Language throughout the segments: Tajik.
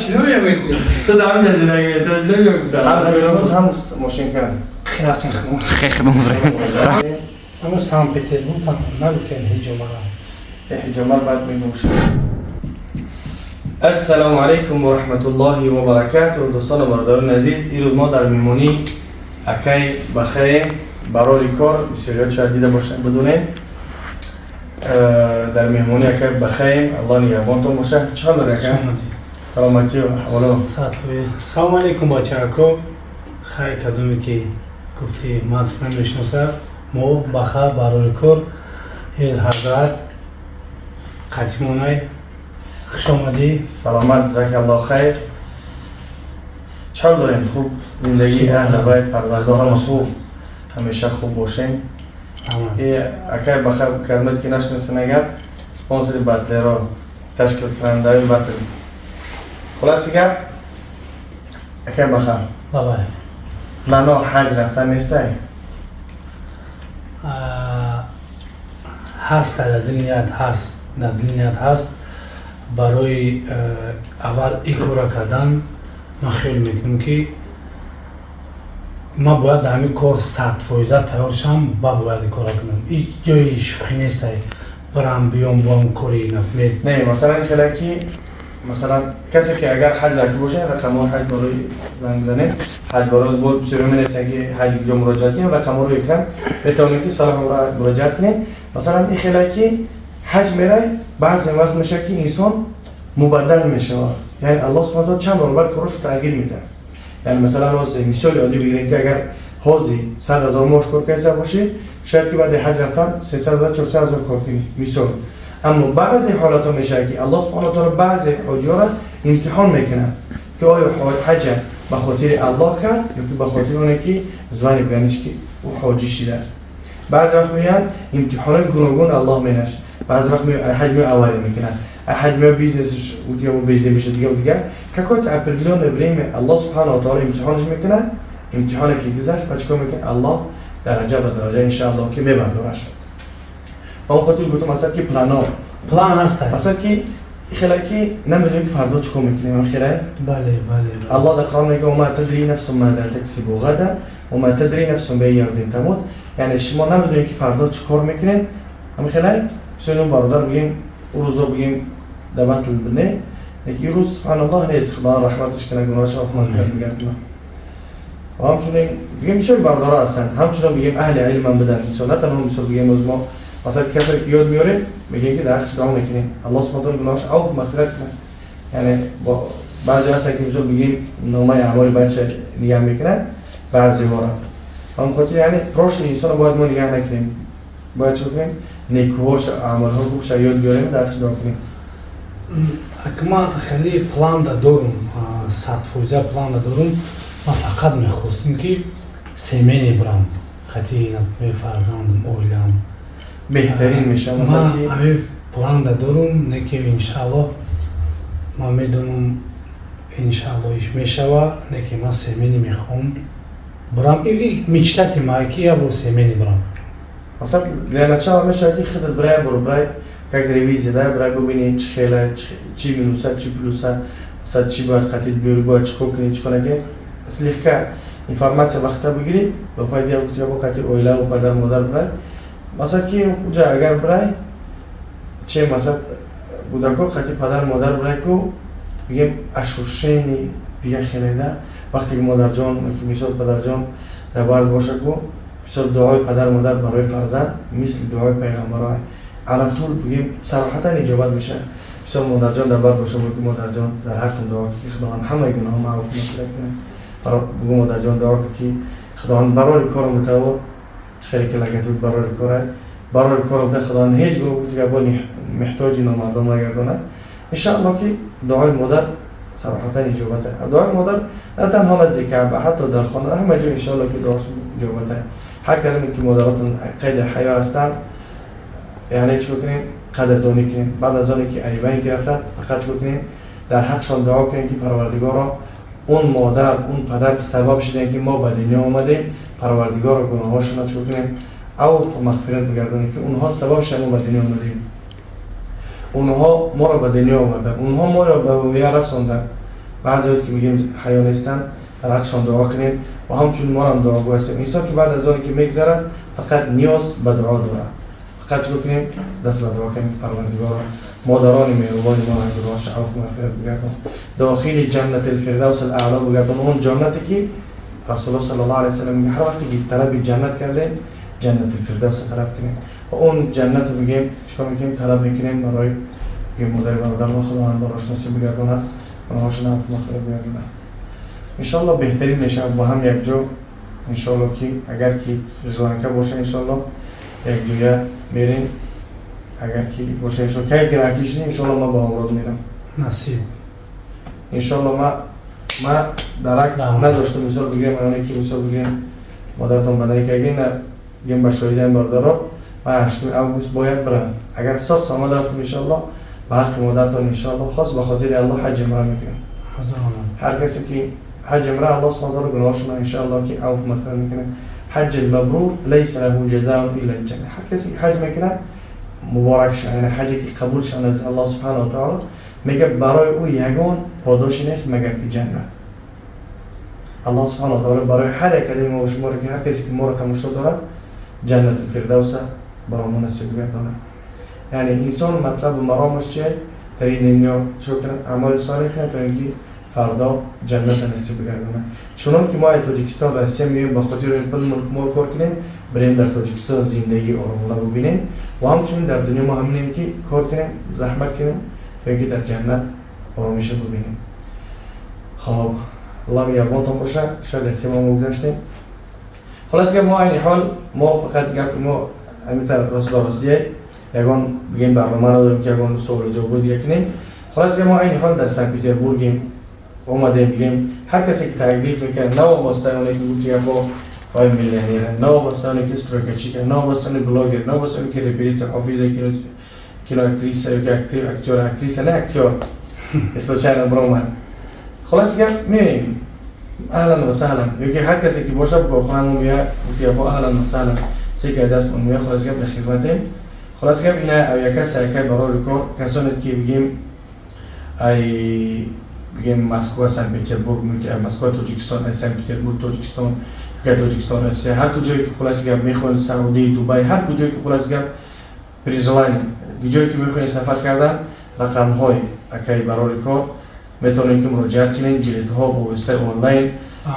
Чиро мегӯед? Ту дар ҳамин зиндагӣ метавонӣ, намегӯям. Ҳам дастамоз, ҳам мошинка. Рафтем худмон. Хехдум. Ҳамун Санкт Петербург там нагуфтем ҳиҷомара. Ҳиҷомар баъд мегӯм. Ассалому алайкум ва раҳматуллоҳи ва баракатуҳ. Дӯстону бародарони азиз, имрӯз мо дар меҳмонӣ акай Бахаем, барори кор, бисёриҳо шояд дида бошанд, бидонем. Дар меҳмонӣ акай Бахаем, Аллоҳ нигаҳбонтон боша. Чӣ ҳол дори, ака? Саломатию аҳволо? Салому алайкум, бачаако. Хай, кадоме ки гуфти, Макс намешиноса, мо Баха, барори кор, ҳез ҳазрат қатимонай. Хушомадӣ. Саломат, ҷазакаллоҳ хайр. Чӣ ҳол дорем? Хуб зиндагӣ, аҳли байт, фарзандо ҳама хуб? Ҳамеша хуб бошем. Акай Баха, кадмат ки нашиносен, агар спонсори батлеро, ташкилкунандаи батл. Хулоси гап, акай Баха, бабай. Плано ҳаҷ рафтан нестай? Ҳаст, дар дили ният ҳаст, дар дили ният ҳаст. Барои аввал ин кора кардан ман хиёл мекунам, ки ман бояд дар ҳамин кор 100% тайёр шавам, ба бояд ин кора кунам. Ҳеҷ ҷои шӯхӣ нестай, барам, биём, боам кори, например. Не, масалан, хеле ки, масалан, касе ки агар ҳаҷ раки боша, рақамҳои ҳаҷ барои занг занед. Ҳаҷ барои бо бисёр менависанд, ки ҳаҷ куҷо муроҷиат кунем. Рақамҳоро экран, метавонед ки салом муроҷиат кунед. Масалан, ин хеле ки ҳаҷ мерай, баъзе вақт мешавад, ки инсон мубаддал мешавад, яъне Аллоҳ субҳана таала чанд баробар корошро тағйир медиҳад. Яъне, масалан, ҳозир мисоли оддӣ бигирем, ки агар ҳозир 100 000 маош кор карда бошед, шояд ки баъди ҳаҷ рафтан 300 000, 400 000 кор кунӣ, мисол. Аммо баъзе ҳолатҳо мешавад, ки Аллоҳ субҳана таала баъзе ҳоҷиёро имтиҳон мекунад, ки оё ҳаҷа ба хотири Аллоҳ кард ё ки ба хотири оне ки звани биганиш, ки ӯ ҳоҷӣ шидааст. Баъзе вақт меоянд, имтиҳонои гуногун Аллоҳ менаш. Баъзе вақт ҳаҷ меояд, авария мекунад, ҳаҷ меояд, бизнесш везе мешад, дигар дигар. Какое-то определенное время Аллоҳ субҳанаҳу таала имтиҳонаш мекунад. Имтиҳоне ки гузашт, ба чикор мекунад? Аллоҳ дараҷа ба дараҷа, иншааллоҳ, ки мебардораш. Ба он хотир гуфтам, масалан, ки плано План ҳаст. Масалан, ки хеле ки намедонем, ки фардо чикор мекунем, хеле. Бале. Аллоҳ дар Қуръон мегӯяд: وما تدري نفس ماذا تكسب غدا وما تدري نفس بأي أرض تموت. Яъне шумо намедонед, ки фардо чӣ кор мекунед. Ҳами хеле бисёр бародар, бигем, ӯ рӯзо, бигем, дар батл не, лекин ин рӯз, субҳаналлоҳ, нест. Худо раҳматаш кунад, гуноҳашро мегардонад. Ва ҳамчунин, бигем, бисёр бародаро ҳастанд, ҳамчунин, бигем, аҳли илмам буданд. Мисол, на танҳо, мисол, бигем, оз мо, масалан, касе ки ёд меорем, мегӯем, ки дар ҳаққаш дуо мекунем, Аллоҳ субҳана таала гуноҳаш авф мағфират кунад. Яъне баъзе ҳастанд, ки, мисол, бигем, номаи аъмоли бадша нигаҳ мекунад баъзеҳоро. Ба он хотир, яъне, прошлый инсонро бояд мо нигаҳ накунем, бояд чӣ кунем? Некуҳош, аъмолҳои хубша ёд биёрем, дар ҳаққаш дуо кунем. Ака, ман хеле план да дорум, 100% план да дорум. Ман фақат мехостум, ки семейный бирам, хати, например, фарзандам, оилам. Беҳтарин мешавад, масалан, ки Ман ҳамин план да дорум, не ки иншааллоҳ, ман медонам, иншааллоҳ, иш мешава, не ки ман семейный мехоҳам бирам. Мечтати ман, ки як бор семейный бирам. Масалан, для начала мешавад, ки худат бирай, бор бирай, как ревизия да бирай, бубини чӣ хела, чӣ минуса, чӣ плюса, масалан, чӣ бояд қатид биёри, бояд чӣ кор кунӣ, чӣ кор накунӣ, слегка информация вақта бигирӣ, ба фоидаи гуфти бо қати оилаву падар модар бирай. Масалан, ки уҷа агар бирай, че, масалан, кӯдако қати падар модар бирай ку, бигем, ощущение дига хеле да. Вақте ки модарҷон, мисол, падарҷон дар бард боша ку, мисол, дуои падар модар барои фарзанд мисли дуои пайғамбаро ала тул, бигем, сароҳатан иҷобат мешавад. Мисол, модарҷон дар бар боша, ки модарҷон, дар ҳаққам дуо ки Худованд ҳамаи гуноҳам афв кунад. Бугу: модарҷон, дуо ки Худованд барори корам бутавор, хеле ки лагатуд барори кора, барори корам та, Худованд ҳеҷ гоҳ, гуфти гапо, меҳтоҷи номардом нагардонад. Иншааллоҳ, ки дуои модар сароҳатан иҷобат. Дуои модар на танҳо назди Каъба, ҳатто дар хона, ҳама ҷо, иншааллоҳ, ки дуош иҷобат. Ҳар кадоме ки модаротон қайди ҳаё ҳастанд, яъне чӣ бикунем? Қадрдонӣ кунем. Баъд аз оне ки айбайн ки рафтанд, фақат чӣ бикунем? Дар ҳақшон дуо кунем, ки Парвардигоро, он модар, он падар сабаб шудем, ки мо ба дунё омадем, Парвардигоро, гуноҳҳошонро чӣ бикунем? Авф мағфират бигардонем, ки онҳо сабаб шуда мо ба дунё омадем. Онҳо моро ба дунё оварданд, онҳо моро ба воя расонданд. Баъзеҳо ки мегӯем ҳаё нестанд, дар ҳаққшон дуо кунем ва ҳамчунин моро дуогӯ ҳастем. Инсон ки баъд аз оне ки мегзарад, фақат ниёз ба дуо дорад. Фақат чӣ кунем? Даст ба дуо кунем: Парвардигоро, модарони меҳрубони моро гуноҳашро афв мағфират бигардон, дохили ҷаннати фирдавс аъло бигардон, он ҷаннате ки Расулуллоҳ саллаллоҳу алайҳи васаллам мегӯяд: ҳар вақте ки талаби ҷаннат кардем, ҷаннати фирдавс талаб кунем. Ва он ҷаннат мегӯем, чикор мекунем? Талаб мекунем барои модари бародар мо, Худованд барош насиб бигардонад, гуноҳашро афв мағфират бигардонад. Иншоалло беҳтарин мешавад бо ҳам якҷо, иншоалло ки агар ки желанка боша, иншоалло якҷоя мерем. Агар ки боша, иншоалло кае ки раҳкӣ шудем, иншоалло ман ба ҳамроҳ мерам. Насиб. Иншоалло ма дарак надоштам. Мисол бигӯем, оне ки мисол бигӯем, модаратон бадаи кагин бигӯем, ба шоҳидиам, бародаро, ман 8 август бояд бирам. Агар соқ саломат рафтам, иншоалло ба ҳаққи модаратон, иншоалло хос ба хотири Аллоҳ ҳаҷ умра мекунам. Ҳар касе ки ҳаҷ умра, Аллоҳ субҳана таала гуноҳашонро иншоалло ки афв мағфират мекунад. حج المبرور ليس له جزاء الا الجنه. ҳар касе ки ҳаҷ мекунад, муборак шавад, яъне ҳаҷе ки қабул шавад аз Аллоҳ субҳана ва таала, мегӯяд, барои ӯ ягон подоше нест, магар ки ҷаннат. Аллоҳ субҳана ва таала барои ҳар як кадами мо шуморо ки ҳар касе ки моро тамошо дорад, ҷаннати фирдавса барои мо насиб гардонад. Яъне инсон матлабу маромаш чие? Дар ин дунё чӣ кунад? Амали солеҳ кунад, то ин ки фардо ҷанната насиб бигардонад. Чунон ки мо аз Тоҷикистон Россия меоем ба хотири ин пул, мулк, мол кор кунем, бирем дар Тоҷикистон зиндагии оромона бубинем, ва ҳамчунин дар дунё мо ҳаминем ки кор кунем, заҳмат кунем, то ин ки дар ҷаннат оромиша бубинем. Хоб, Аллоҳ меҳрубонтон бошад. Шояд эҳтимол мо гузаштем. Хулос гап, мо айни ҳол мо фақат гапи мо ҳаминтар рост ба ростие, ягон бигем барнома надорем ки ягон суолу ҷавобо дига кунем. Хулос гап, мо айни ҳол дар Санкт Петербургем, омадем. Бигем, ҳар касе ки таклиф мекунад, новобаста оне ки гуфти гапо вай миллионера, новобаста оне ки стройкачика, новобаста оне блогер, новобаста оне ки реперист, ҳофиза, киноактриса ё ки актёр, актриса, не, актёр случайно баромад. Хулос гап, меоем, аҳлан ва саҳлан. Ё ки ҳар касе ки бошад, корхонамо меояд, гуфти гапо, аҳлан ва саҳлан, се ки дастмон меояд. Хулос гап, дар хизматем. Хулос гап, ина яка сайкай барои кор, касоне ки бигем ай бигем Москва, Санкт Петербург, Москва, Тоҷикистон, ай Санкт Петербург, Тоҷикистон, ки Тоҷикистон, Россия, ҳар куҷое ки, хулоси гап, мехоҳед, Саудӣ, Дубай, ҳар куҷое ки, хулоси гап, при желании ҷое ки мехоҳед сафар кардан, рақамҳои акаи барори кор, метавонед ки муроҷиат кунед, билетҳо бо воситаи онлайн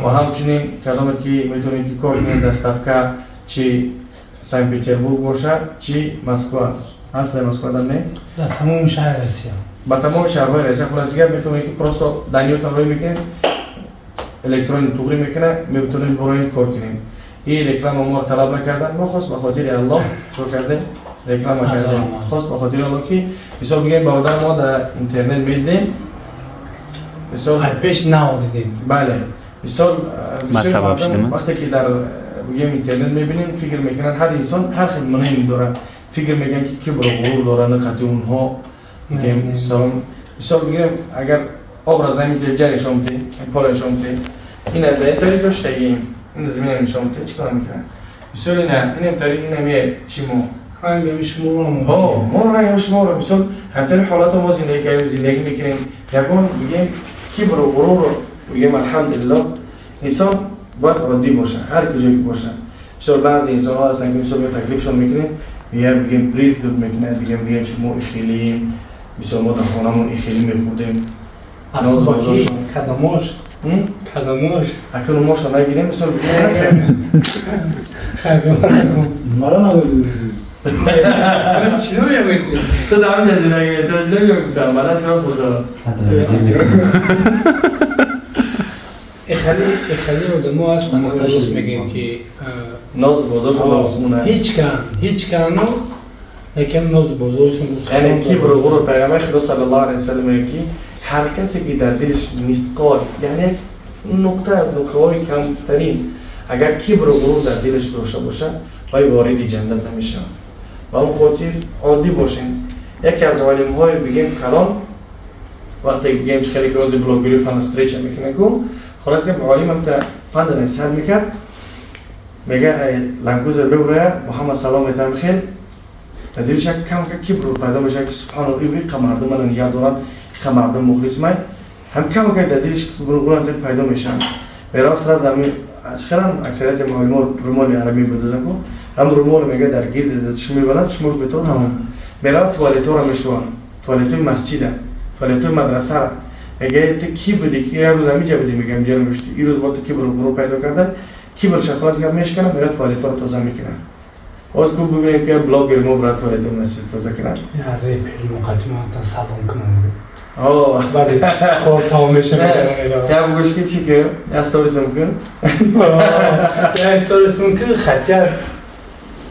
ва ҳамчунин кадомед ки метавонед ки кор кунед, доставка, чи Санкт Петербург бошад, чи Москва ҳаст, Москва дар не? Дар тамоми шаҳри Россия. Ба тамоми шаҳрҳои Россия. Хулоси гап, метавонед ки просто данныетон рӯй мекунед, электрони туғрӣ мекунад, метавонед борои кор кунед. Ин реклама моро талаб накардан, мо хост ба хотири Аллоҳ чӣ кардем? Реклама кардем, хост ба хотири Аллоҳ, ки мисол бигем, бародар, мо дар интернет медидем, мисол пеш нав дидем. Бале, мисол, бисёр мардум вақте ки дар бигем интернет мебинем, фикр мекунанд, ҳар инсон ҳар хел мнение дорад, фикр мекунанд ки кибру ғурур доранд қати онҳо. Бигем, мисол бигирем, агар образ ҳамин ҷа нишон бидем, пола нишон бидем, ина ба ин тариқ доштагием, ин замина нишон бидем, чӣ кор мекунанд? Мисол, ина инам тариқ, ина ме чи мо ранги шуморо. Мо ранги шуморо, мисол, ҳамтари ҳолато мо зиндагӣ кардем, зиндагӣ мекунем, ягон бигем кибру ғурур, бигем, алҳамдулиллоҳ. Инсон бояд оддӣ бошад ҳар куҷое ки бошад. Мисол, баъзе инсонҳо ҳастанд ки мисол таклифшон мекунем, меяд, бигем, брызгать мекунад, бигем, бигем, чи мо ихелием, мисол, мо дар хонамон ихелӣ мехӯрдем. Кадомош, кадомош? Акну мошо нагирем, мисол бигем. Мара надодӣ. Чӣ мегӯӣ? Ту дар ҳамин зиндагӣ, ту чӣ мегӯям, ба даст рост бихӯр. Ихали одамо ҳастанд, рост мегӯем ки ноз бозоршон осмона. Ҳеч кан, ҳеч кану, лекин ноз бозоршон. Яъне кибру ғурур, пайғамбари Худо саллаллоҳу алайҳи васаллам мегӯяд ки ҳар касе ки дар дилаш мисқол, яъне як нуқта аз нуқтаҳои камтарин, агар кибру ғурур дар дилаш дошта бошад, вай вориди ҷаннат намешавад. Ба он хотир оддӣ бошем. Яке аз олимҳои бигем калон, вақте бигем хеле ки ҳозир блогери фан встреча мекунад ку, холас гап, олим ҳамта панда насиҳат мекард, мега Ленд Крузер бебуроя, бо ҳама салом метавам, хел. Дар дилиш як кам кибр пайдо мешавад, ки субҳаналлоҳ, иқа мардум мана нигаҳ доранд, иқа мардум мухлис май. Ҳам кам дар дилиш кибр пайдо мешавад. Меравад, сразу ҳами хелам аксарияти муаллимо румоли арабӣ медозанд ку, ҳам румол мега дар гирд чишм мебаранд, чишмош метавон, ҳамон меравад, туалетҳоро мешӯвад, туалетҳои масҷида, туалетҳои мадрасара. Мега, ту ки будӣ, ки як рӯз ҳамиҷа будӣ, мега, ҳамиҷаро мешудӣ, ин рӯз бо ту кибру ғурур пайдо карда, кибрша хулас гап мешканад, меравад, туалетҳоро тоза мекунад. Боз ку бибинем, ки блогер мо брат туалетҳо масҷид тоза кунад. Репер муқаддимата салом кунам. Баъди кор тамом мешавад. Я бугӯш, ки чӣ ки я сторисам кун. Я сторисам ки, хотя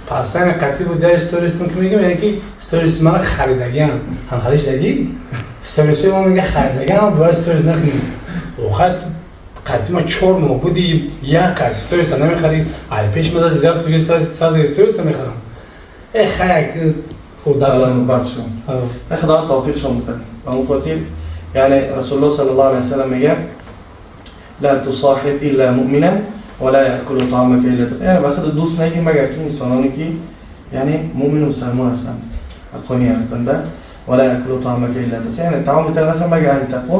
пастани қатӣ буд. Я сторисам ки мегӯям, яъне ки сториси мана харидагиам, ҳам харидагӣ сторисои мо, мега, харидагиам, бояд сторис накунем. Охир қатӣ ма 4 моҳ буди, як кас сториса намехарид. Ай пеш ма дади рафт, сразу сториса мехарам. Э, хай. Бас шуд, худо тавфиқшон буда. Ба он хотир, яъне Расулуллоҳ саллаллоҳу алайҳи васаллам мегӯяд: لا تصاحب إلا مؤمنا ولا يأكل طعامك إلا تقي. Яъне ба худ дӯст нагир, магар ки инсононе ки яъне муъмину мусалмон ҳастанд, ҳаққонӣ ҳастанд. ولا يأكل طعامك إلا تقي, яъне таоми тара нахӯр, магар аҳли тақво.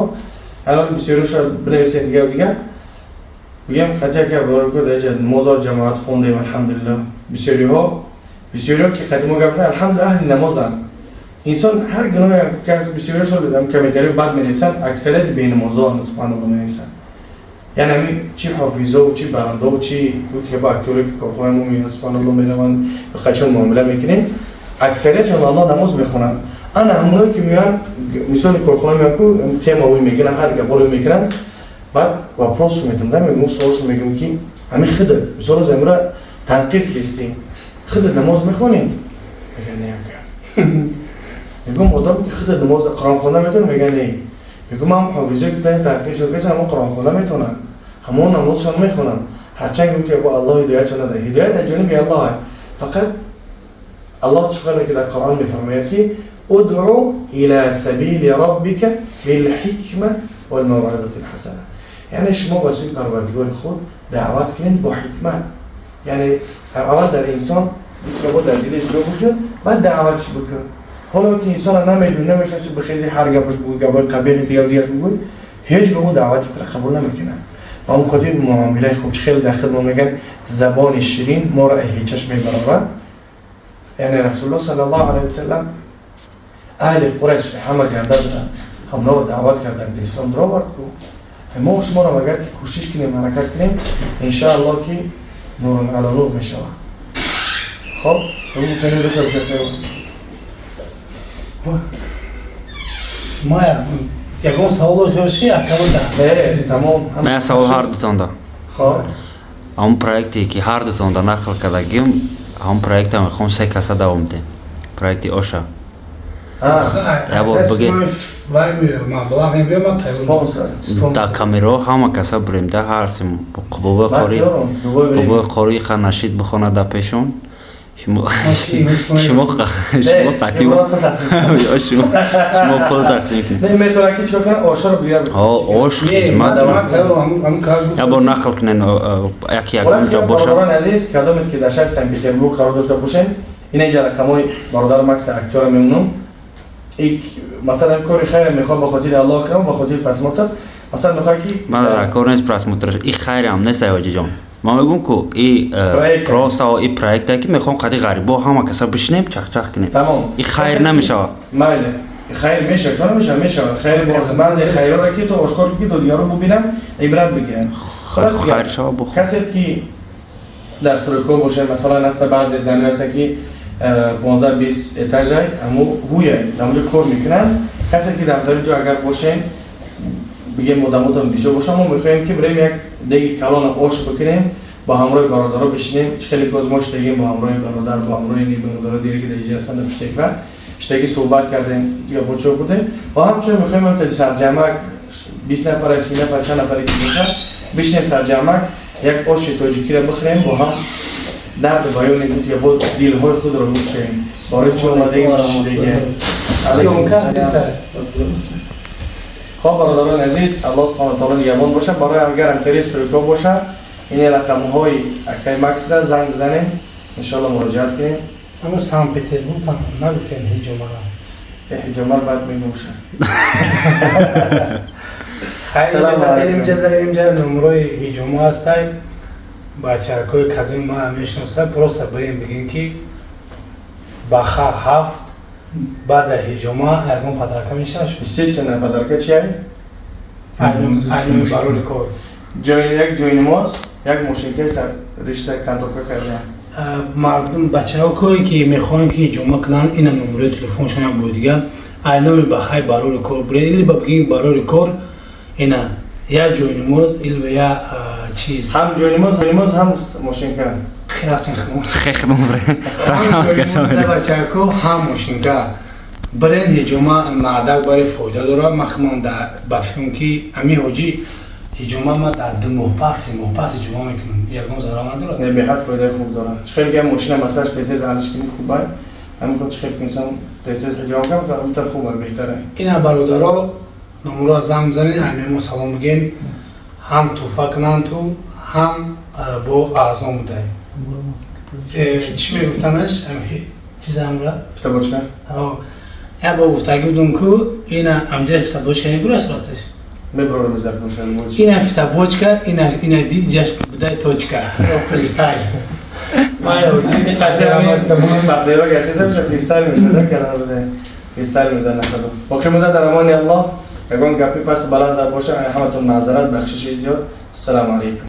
Ҳалол бисёриҳо шояд бинависед дигар дигар. Бигем, қатъия ки барои даҷа намозо ҷамоат хондем, алҳамдулиллоҳ. Бисёриҳо ки қати мо гап, алҳамдулиллоҳ, аҳли намозанд. Инсон ҳар гуноҳе кас, бисёриҳо шояд комментарий бад менависанд, аксарияти бенамозо, субҳаналлоҳ, менависанд. Яъне ҳамин чи ҳофизову, чи барандову, чи гуфти ки ба актёре ки корхонаи мо меоянд, субҳаналлоҳ, мераванд, қачон муомила мекунем, аксариятшон аллоҳ намоз мехонанд. Ана ҳамоное ки меоянд, мисоли корхона меоянд ку, темаои мекунанд, ҳар гапҳоро мекунанд. Баъд вопросшо метам да, мегӯм, суолшо мегӯм, ки ҳамин хида, мисол, замира танқид кистӣ, хида намоз мехонӣ? Мега, не, ака. Мегӯм, одаме ки хида намоз, Қуръон хонда метавона? Мега, не. Мегӯм, ман ҳофизое ки танқид шо кеса, ҳамон Қуръон хонда метавонанд, ҳамон намозшон мехонанд. Ҳарчанд гуфти бо Аллоҳ ҳидоятшон надад, ҳидоят аз ҷониби Аллоҳ. Фақат Аллоҳ чӣ қадр ки дар Қуръон мефармояд, ки ادع إلى سبيل ربك بالحكمة والموعظة الحسنة. Яъне шумо ба сӯи Парвардигори худ даъват кунед бо ҳикмат. Яъне аввал дар инсон бо дар дилаш ҷо бикун, баъд даъватш бикун. Ҳоло ки инсона намедуни, намешнаси, бихези, ҳар гапаш бугӯй, гапои қабеҳи дигар дигарш бугӯй, ҳеҷ гоҳ даъвати худро қабул намекунад. Ба он хотир муомилаи хуб, чӣ хеле дар худ мо мегӯянд, забони ширин моро ҳечаш мебарорад. Яъне Расулуллоҳ саллаллоҳу алайҳи васаллам аҳли Қурайш ҳама карда буданд, ҳамоноро даъват карданд, ислом даровард ку. Мо шуморо агар ки кӯшиш кунем, ҳаракат кунем, иншааллоҳ, ки نور على نور мешавад. Хоб, дошта бошад. Ма ягон савол дошта акалода? Не, тамом. Ман як савол ҳар дутонда. Хоб. Ҳамон проекте ки ҳар дутонда нақл кардагим, ҳамон проекта мехоҳам се каса давом диҳем, проекти оша. Як бор бигӯ. Дар камераҳо ҳама каса бурем, да ҳар сем бобои қори ха нашид бихонад дар пешон шумо, шумо қатӣ ё шумо пул тақсим кунед. Метавонад ки чикор кунад, ошоро бигирад. Ош хизмат. Як бор нақл кунед, яке ягон ҷо боша. Бародарони азиз, кадомед ки дар шаҳри Санкт Петербург қарор дошта бошем, ина инҷа рақамҳои бародар Макса актёра мемонам. Масалан, кори хайр мехоҳад ба хотири Аллоҳ кунам, ба хотири просмотр, масалан, мехоҳад ки Ман дар кор нест просмотр, и хайрам нест, ҳоҷиҷон. Ман мегӯм ку и просто и проекте ки мехоҳам қади ғарибо ҳама каса бишинем, чахчах кунем. Тамом. И хайр намешавад? Майли, хайр мешавад, чаро намешавад? Мешавад хайр. Баъзе хайрҳоро ки ту ошкор ки то дигарон бубинанд, ибрат бигиранд. Хайр шава бухор. Касе ки дар стройка бошад, масалан, аста баъзе зданиҳо ҳастанд, ки 15-20 этажай, ҳамо ҳуя дар онҷо кор мекунанд. Касе ки дар ҷо агар бошем, бигем, одамотон бисёр бошад, мо мехоҳем, ки бирем, як деги калона ош бикунем, бо ҳамроҳи бародаро бишинем. Чӣ хеле коз мо штагем бо ҳамроҳи бародар, бо ҳамроҳи ни бародаро дигаре, ки дар иҷа ҳастанд, дар пушти экран штаги суҳбат кардем, гапочо хӯрдем. Ва ҳамчунин мехоҳем та сарҷамак 20 нафара, 30 нафар, чанд нафаре ки бошад, бишинем, сарҷамак як оши тоҷикиро бихӯрем, бо ҳам дарду баёни гуфт я бо дилҳои худро бикушоем, барои чӣ омадагим, чӣ шудагӣ. Хоб, бародарони азиз, Аллоҳ субҳана таоло нигаҳбон бошад. Барои агар ҳамкории стройка бошад, ин рақамҳои акай Максда занг бизанем, иншоалло, муроҷиат кунем. Ҳамун Санкт Петербург нагуфтем ҳиҷомара. Ҳиҷомар баъд мегумша. Инҷа номрои ҳиҷома ҳастай. Бачакҳои кадоми мана мешиносад, просто бирем, бигем, ки баха ҳафт баъда ҳиҷома ягон подарка мешавад. Естественно, подарка чиай? Айноми барои кор. Ҷои як ҷойнамоз, як мошинкаи ришта кантовка карда. Мардум, бачаҳое ки мехоҳанд, ки ҳиҷома кунанд, ина номрои телефоншон як бори дига. Айноми бахай барори кор биред или ба бигем барори кор, ина як ҷойнамоз или я чиз. Ҳам ҷойнамоз, ҳам мошинка. Рафтен. Хехдум. Бачако, ҳам мошинка. Бирен ҳиҷома, мардак бари фоида дорад. Ман худам ба фикрам, ки ами ҳоҷӣ ҳиҷома, ма дар 2 моҳ пас, 3 моҳ пас ҳиҷома мекунам, ягон зарар надорад. Не, беҳад фоидаи хуб дорад. Чӣ хеле ки мошина масалаш тез-тез алиш кунӣ, хубай, ҳамин худ чӣ хел инсон тез-тез ҳиҷома кунад, ҳамтар хуба, беҳтара. Ина, бародаро, номро занг бизанед, аймемо салом биген, ҳам туҳфа кунанд, ту ҳам бо арзон будай. Чӣ мегуфтанаш, чизамра? Фитобочка. Як бор гуфтагӣ будум, ку ина амҷа фитобочка мебура сураташ. Мебурорам дар. Ина фитобочка, ина диҷаш будай, точка, фристайл. Батлеро гаштеса меша, фристайл меша, кара фристайл мезана. Худо боқӣ монда дар амони Аллоҳ. Ягон гапи паст баланд зад боша, ҳаматон маъзарат, бахшиши зиёд. Ассалому алайкум.